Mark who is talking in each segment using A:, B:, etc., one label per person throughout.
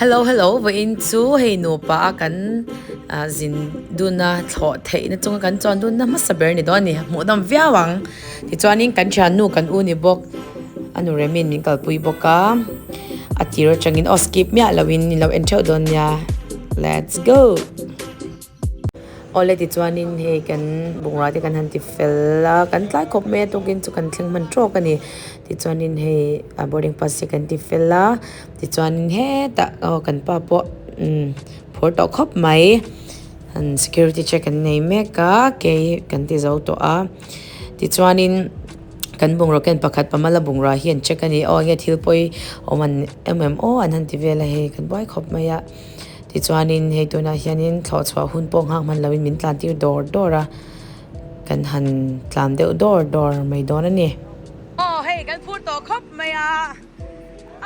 A: Hello hello vawiin chu hei nupa a kan ah zin dun a thlawh theihna chunga kan chuan dunna hmasa ber a ni dawn a ni hmuh nawm viau ang tichuanin kan thiannu kan u ni bawk a nu Remi'n min kalpui bawk a a tir atangin aw skip miah loin in lo en theuh dawn nia let's go. Awle tichuanin hei kan bungrua te kan han ti fel a kan tlai khawp mai a tukin chu kan thleng hman tawk a ni tichuanin hei a boarding pass te kan ti fel a tichuanin hetah aw kan pa pawh umm phur tawh khawp mai an security check an nei mek a kei kan ti zo tawh a tichuanin kan bungraw ken pakhat pamala bungrua hi an check a ni aw enge thil pawi awm an em em aw an han ti vel a hei kan buai khawp mai a. Tichuanin hei tunah hianin thlawh chhuah hun pawh nghak hman loin min tlan tir dawr dawr a, kan han tlan deuh dawr dawr mai dawn a ni. Aw hei kan phur tawh khawp mai a,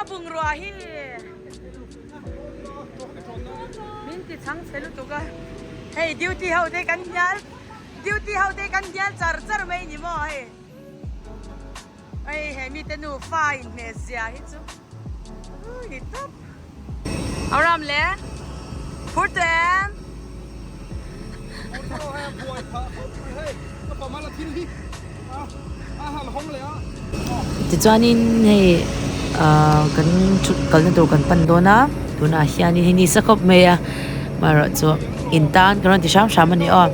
A: a bungrua hi min ti chhang chhe lutuk a, hei duty ho te kan hnial duty ho te kan hnial char char mai ni maw hei, hei he mite nufa inhmeh zia hi chu. Ni tawp. Aram le. Phur tawh em? Tichuanin hei ah kan thut kalna tur kan pan dawn a tunah hianin hei ni sa khawp mai a amaherawhchu in tan ka rawn ti hram hram a ni aw.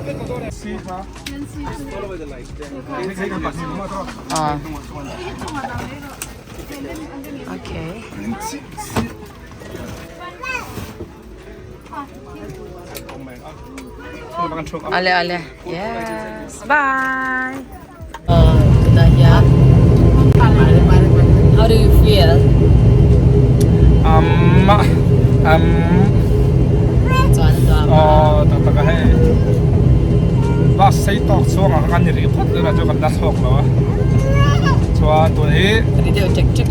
A: Okay. Ale ale. Yes. Bye. How do you feel?
B: Um, um, oh, tak tak hei. Bus sei tawk chuang ah kan ni rih phawt tunah chuan kan la chhuak lo a. Chuan tun hi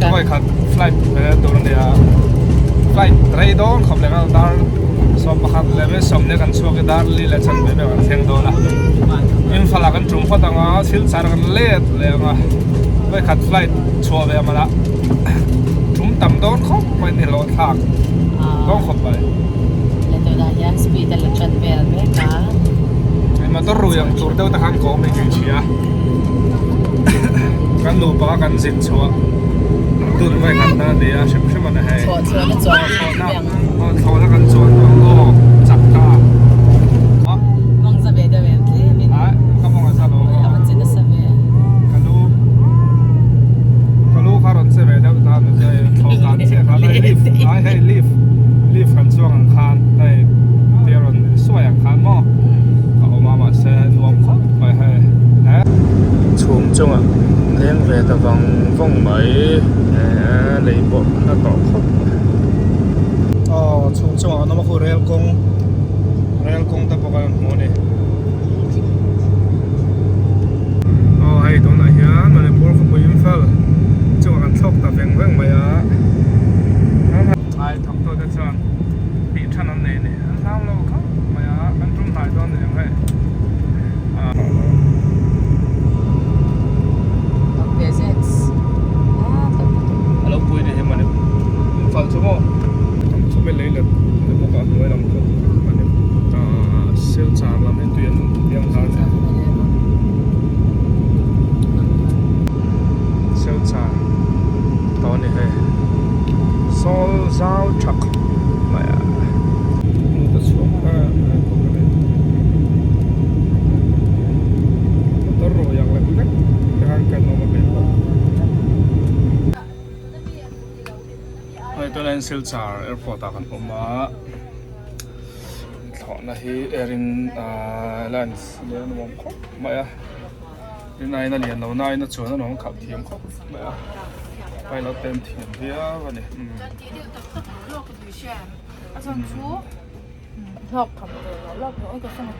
B: vawi khat flight tur a nia. Flight rei dawn khawp leh nghal dar 11 leh mai 10 kan chhuak i dar li leh chanve vel kan thleng dawn a. Imphal ah kan tum phawt ang a, Silchar kan let leh ang a. Vawi khat flight chhuah ve ang a tum tam dawn khawp mai ni hlawh thlak dawn khawp mai.
A: Leh tunah hian speed a la chan vel mek a.
B: Motor rui ang tur deuh te khan ka awm engin hria. Kan nupa kan zin chhuah dun vawi khat na a ni a hrim hrim a ni hei.
A: Chhuah chhuah na chuan
B: Thlawhna aw thlawhna kan chuan tawh ang aw chak ta.
A: Mawng za ve deuh em tlem in.
B: Ai ka mawng a za lo
A: a va che nasa ve.
B: Ka lu ka lu kha rawn che ve deuh ta nu che thlawh dan chiah khan hei lift ai hei lift lift kan chuang ang khan hei tia rawn suai ang khan maw ka awm a mahse nuam khawp mai hei he. Chhum chungah leng ve ta vang vawng mai lei pawh a tawh khawp mai. Aw chhum chungah an awm a khu rel kawng rel kawng te pawh kan hmu a ni. Aw hei tunah hian Manipur khawpui Imphal chungah kan thlawk ta veng veng mai a ai thawk tute chuan tih than an nei a ni an hlau lo khawp mai a kan tum hnai dawn a ni ang hei a lo pui ni hi Manipur Imphal chu maw chawhmeh lei let te bawk a hnuai lam pawh a ni ahh Silchar lam hi tui an liam nghal a Silchar tawh a ni hei sawl zau tha khawp mai a hmun te chhuak em em bawk a ni motor ruih ang lek lek te khan kan awm a hmel bawk. Hei tunah hian Silchar airport ah kan awm a thlawhna hi air in airlines nia a nuam khawp mai a tin aiin a lian lo na in a chuan a nuam khalh thiam khawp mai a pilot te an thiam viau a ni.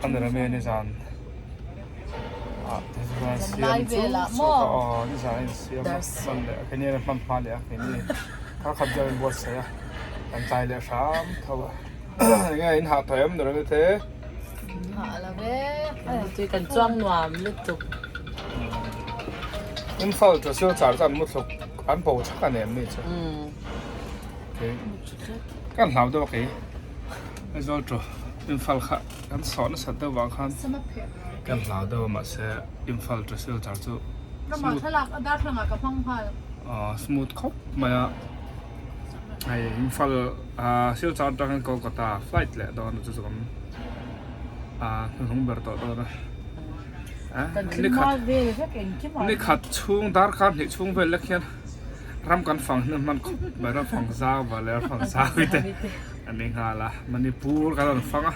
B: A ni rem e nizan ah te chuan siam chu chu ka aw nizan a insiam a hman leh a keini a hman hma leh a keini kar khat deuh a inbuatsaih a kan tlai leh hram tho a enge in hah tawh em ni rem e te.
A: Hah lo ve tui kan chuang nuam lutuk.
B: Imphal chu Silchar chuan muthluk an bo thak a nem mi chu. Kan hlau deuh a kei Aizawl to Imphal kha kan sawh nasat deuh vang khan kan hlau deuh a mahse Imphal to Silchar chu smooth smooth khawp mai a hei Imphal Silchar atangin Kolkata flight leh dawn a chu chu kan hnuhnung ber tawh dawn a ni khat chhung darkar hnih chhung vel lek hian. Ram kan fang hnu hman khawp mai ram fang zau va leh fang zau hi te an ni nghal a Manipur kan rawn fang a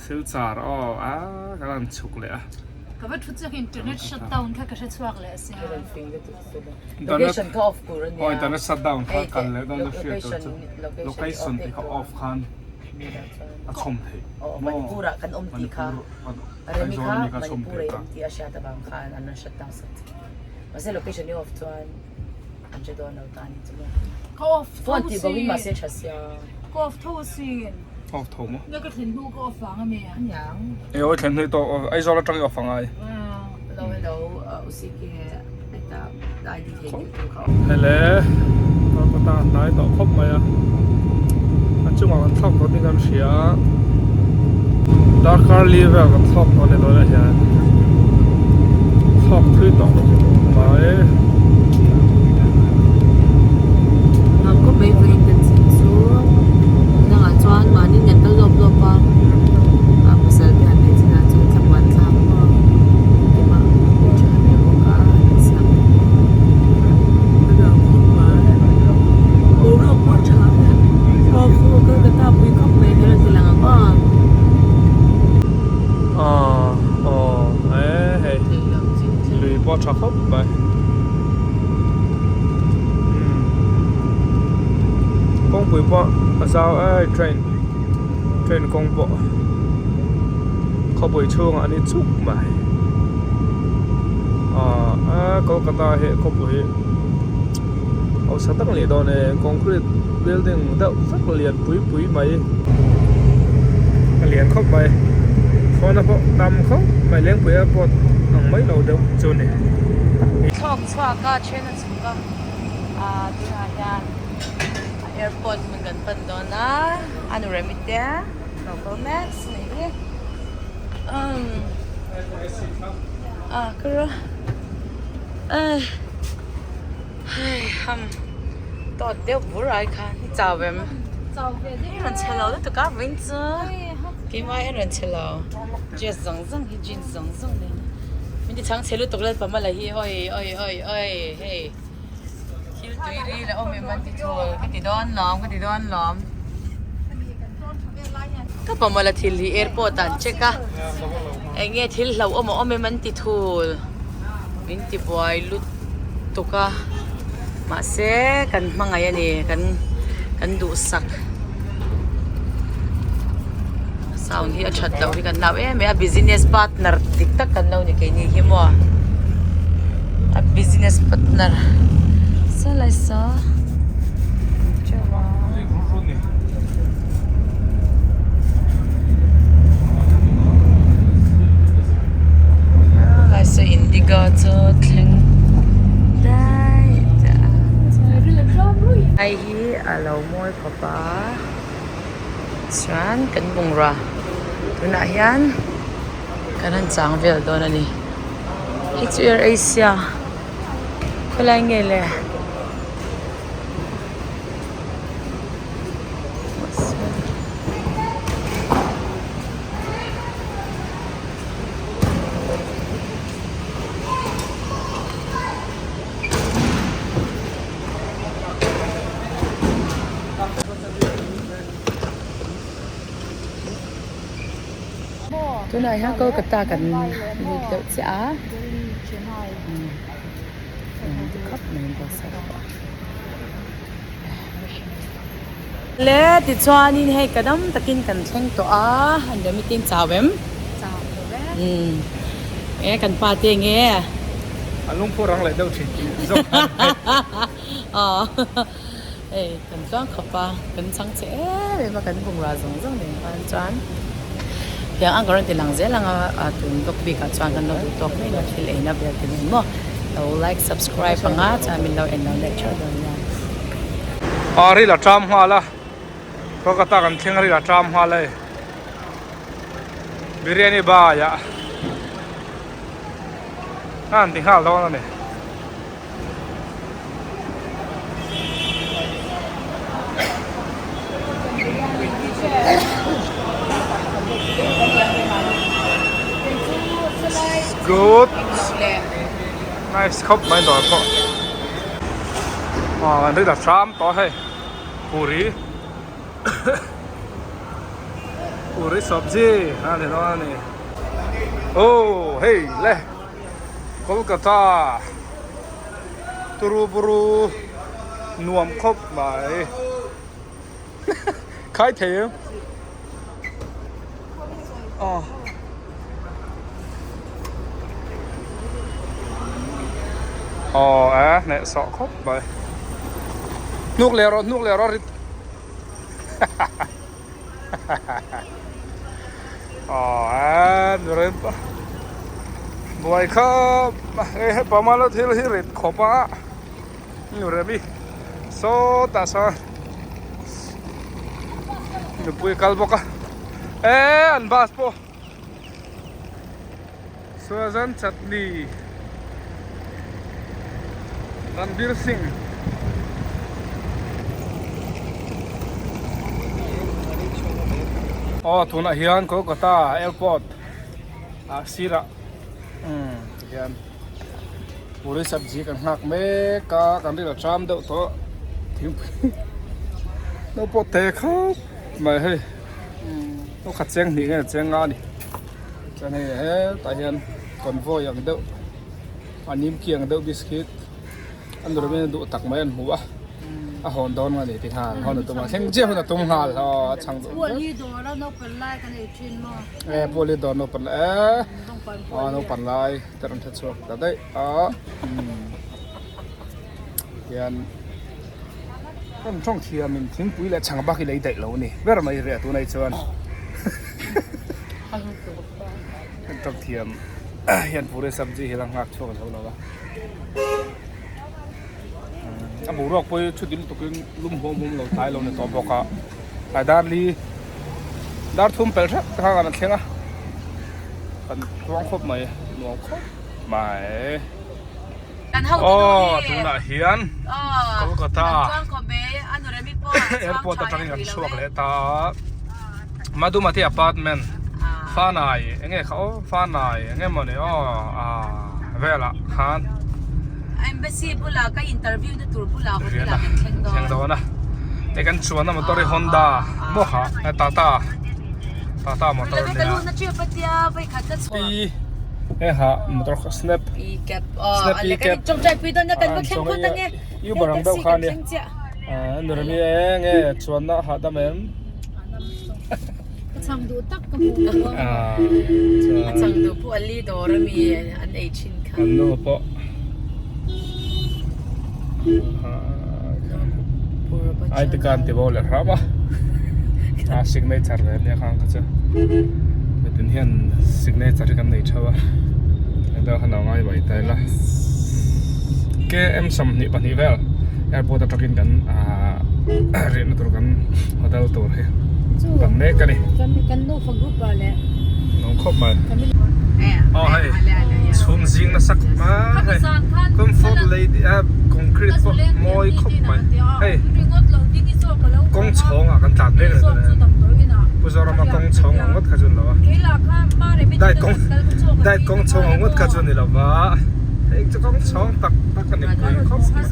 B: Silchar aw a kan rawn chhuk leh a.
C: Ka va thu chiak internet shut down kha ka hre chhuak leh a sia.
B: Location kha off tur ania. Aw internet shut down kha kal leh dawn a hriat tur chu location tih kha off khan a chhawm theih.
A: Aw Manipur ah kan awm tih kha Remi kha Manipur ah i awm tih a hriat avang khan an rawn shut down sak che. Mahse location i off chuan an hre dawn lo ta a ni chu maw.
C: Ka off tho
A: Phone tih bawkin mahse tha sia.
C: Ka off tho asin.
B: Off tho maw?
C: Nge ka thlen hnu ka off vang a mi?
A: Aniang.
B: E awi thlen hnu i tawk off Aizawl atang i off angai.
A: Hello hello Usiki heta ID thei nghilh tur kha off.
B: Hele Kolkata a hnai tawh khawp mai a a chungah kan thlawk dawn in kan hria a darkar li vel kan thlawk dawn a ni dawn ah hian thlawk thui tawh mai.
A: Nuam khawp mai vawiin kan chhim chu dangah chuan mahni kan kal lawp lawp a a pasal te han neih chinah chuan thlamuan thlak maw keimah pui tha em em bawk a an siam bawk a nuam khawp mai boruak pawh a tha aw Kolkata pui khawp mai kan rawn ti lang ang aw.
B: Aw aw e hei lui pawh a tha khawp mai umm kawngpui pawh a zau e train train kawng pawh khawpui chhungah a ni chuk mai aw a Kolkata hi khawpui hi hausa tak a nih dawn e concrete building deuh vek lian pui pui mai a lian khawp mai phone a pawh tam khawp mai lengpui airport ang mai lo deuh chu a ni.
A: Thlawk chhuak a then a chhuk a ah tunah hian airport hmun kan pan dawn a a nu remi te local max a nih hi umm ah ka ru ah. Hei ham tawt deuh bur ai khan i chau em? I rawn chhe lo lutuk a vawiin chu keimah hi a rawn chhe lo dress zawng zawng hi jeans zawng zawng nen min ti chhang chhe lutuk lalpa mala hi awi awi awi awi hei thil tui ril a awm em an ti thul ka ti dawn lawm ka ti dawn lawm ka pa mala thil hi airport ah an check a eng nge thil hlauhawm a awm em an ti thul. Min ti buai lutuk a mahse kan hmangaih a ni kan kan duhsak sound hi a that loh hi kan lau em em a business partner dik tak kan lo ni keini hi maw a business partner salai saw Laisa Indigo chu thleng daih daih a hei hi a lo mawi khawp a chuan kan bungrua tunah hian kan han chang vel dawn a ni hei chu Air Asia khawilai nge le. Tunah hian Kolkata kan lut deuh chiah a khawp mai an buatsaih bawk a. Le tichuanin hei ka dam takin kan thleng tawh a an rem i tin chau em?
C: Chau tawh e.
A: Umm e kan pa te nge?
B: A lungphu rang leh deuh thin tih zawk a ni.
A: Aw hei kan tluang khawp a kan chhang che em em a kan bungrua zawng zawng nen khan chuan tiang ang ka rawn ti lang zel ang a tun bawk bik ah chuan kan lo duh tawk mai a thil eina vel te nen maw. Lo like subscribe anga chuan min lo en lo leh theuh dawn nia.
B: A ril a ṭam nghal a, Kolkata kan thleng ril a tram nghal hei biryani bai ah a han ti nghal dawn a ni. Good nice khawp mai dawr pawh aw an ril a tram tawh hei puri puri sabji a ni dawn a ni aw hei le Kolkata turu buru nuam khawp mai khai thei em aw aw e hneh sawh khawp mai hnuk leh rawh hnuk leh rawh rit aw e ni reng ta buai khawp hei hepa mala thil hi rit khawp a ni remi sawtah sawn mipui kal bawk a e an bus pawh Suazan chutney Ranbir Singh aw tunah hian Kolkata airport ah sirah umm tihian puri sabji kan nghak mek a kan ril a tram deuh tawh thingpui no pawh te khawp mai hei no khat cheng hnih nge cheng nga a ni. Chuan hei hetah hian convoy ang deuh a nimki ang deuh biscuit a nu rawng in a duh tak mai an hmu a a hawn dawn a ni ti nghal hawn a tum a thleng chiah hun a tum nghal aw a chhang duh e puali dawr naupan lai e aw naupan lai te rawn hre chhuak ta daih a hian kan tawng thiam in thingpui leh chhang bak hi lei daih lo a ni ber mai reh tunah hi chuan. Kan tawng thiam hian puri sabji hi la nghak chhuak zo lo a a boruak pawh hi chhutin lutukin lum huam huam lo tlai lo ni tawh bawk a tlai dar li dar thum pel hrep te kha kan thleng a kan tluang khawp mai nuam khawp mai aw tunah hian Kolkata airport atangin kan chhuak leh ta a Madhumati apartment Fanai enge kha aw Fanai enge mawni aw ah velah khan
A: Embassy bulah ka interview na tur bulah hotel ah kan thleng dawn
B: thleng dawn a hei kan chuanna motor hi Honda maw kha Tata Tata motor ania pi he ha motor kha snap snap e cap Uber ang deuh kha ania nuremi enge chuanna hahdam em.
C: Ka chang duh tak ka hmu lo a.
A: A chang duh pawh a li dawr a mi an ei thin kha.
B: Kan nu pawh. Ai te kan ti bo leh hram a. A signature ve ania khang kha chu. Mitin hian signature hi kan nei theuh a. Heta khan a ngai mai ta ila. KM 22 vel airport atangin kan riahna tur kan hotel tur hi tam mek a ni.
C: Kan nufa group ah leh.
B: Nuam khawp mai. Aw hei chhum zing nasa khawp mai hei comfort lady a concrete pawh mawi khawp mai hei kawng chhawng ah kan tlan mek a ni Pu Zorama kawng chhawng ang ngawt kha chu ni lo a dai kawng dai kawng chhawng ang ngawt kha chu ni lo va hei chu kawng chhawng tak tak a ni pui khawp mai.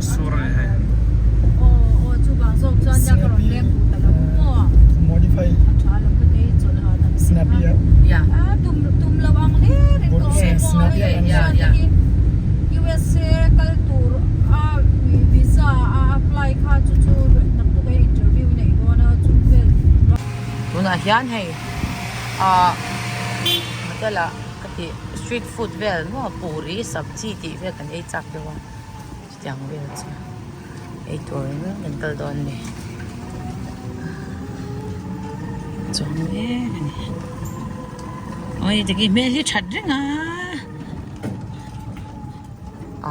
B: Sur a ni hei.
A: Tunah hian hei ah hotel ah ka tih street food vel maw puri sabji tih vel kan ei chak deuh a chutiang vel chu ei tur in kan kal dawn a ni chuang mek a ni. Oi tiki hmel hi that reng a.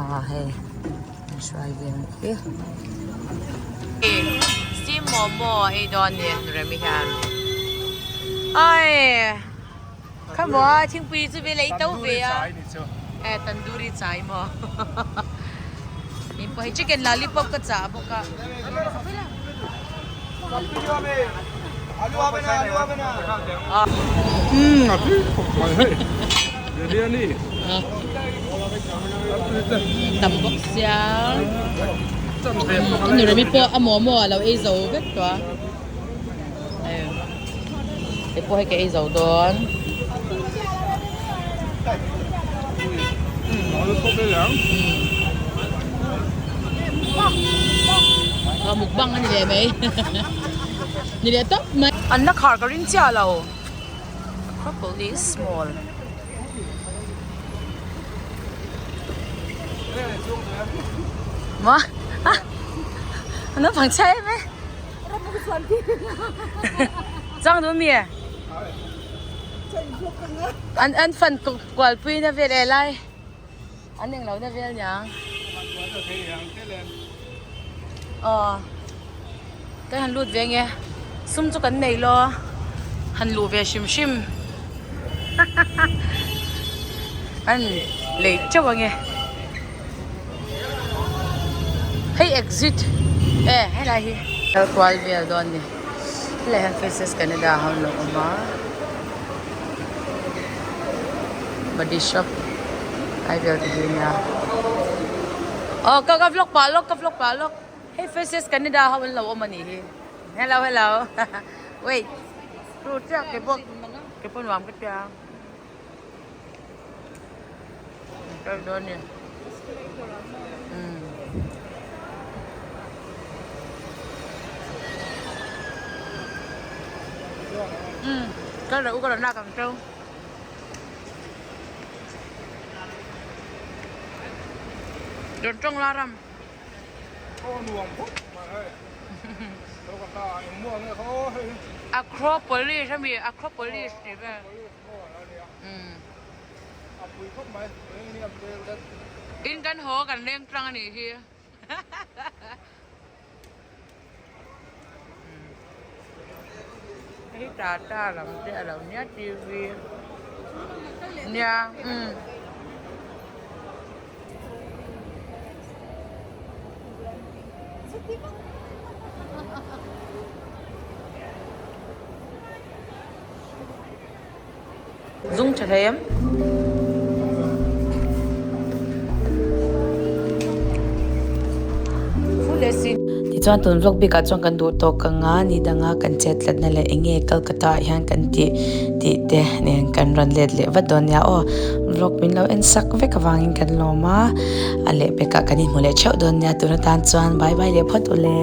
A: A hei an hruai ve ang khi. Steam momo ei dawn ni Remi hian. Oi kha maw a thingpui chu ve lei to ve a. E tandoori chai maw. Min pawh hei chicken lollipop ka chah bawk a. Tam bawk sia nu Remi pawh a momo a lo ei zo vek tawh a hei pawh hei ka ei zo dawn. Mukbang a ni leh mai ni leh tawp mai. An la khar ka ring chiah lo Acropolis Mall. Maw a naupang chhia em e. Chang duh mi e. An an fan kual pui na vel e lai an englo na vel niang. Aw kan han lut ve nge sum chu kan nei lo han luh ve hrim hrim an lei teuh ange hei exit e helai hi kal kual vel dawn a ni helai hian faces canada ho an lo awm a body shop lai vel te hi ania aw ka ka vlog pah lawk ka vlog pah lawk hei faces canada ho an lo awm anih hi hello hello wait chu chiah ke pawh ke pawh nuam ka tia kal dawn ni umm. Umm kal rawh u ka rawn lak ang cheu. Rawn tawng la ram. Acropolis ami Acropolis tih vel. Umm. In kan haw kan leng tlang anih hi. Hei tata lam te a lo nia tv nia umm. Zung tha thei em? Tichuan tun vlog bikah chuan kan duh tawk ang a, ni danga kan chet tlatna leh eng nge Kolkata ah hian kan tih tih te nen kan rawn let leh vat dawn nia aw. Vlog min lo en sak vek avangin kan lawm a, a lehpekah kan inhmu leh theuh dawn nia tun atan chuan bye bye leh phawt ule.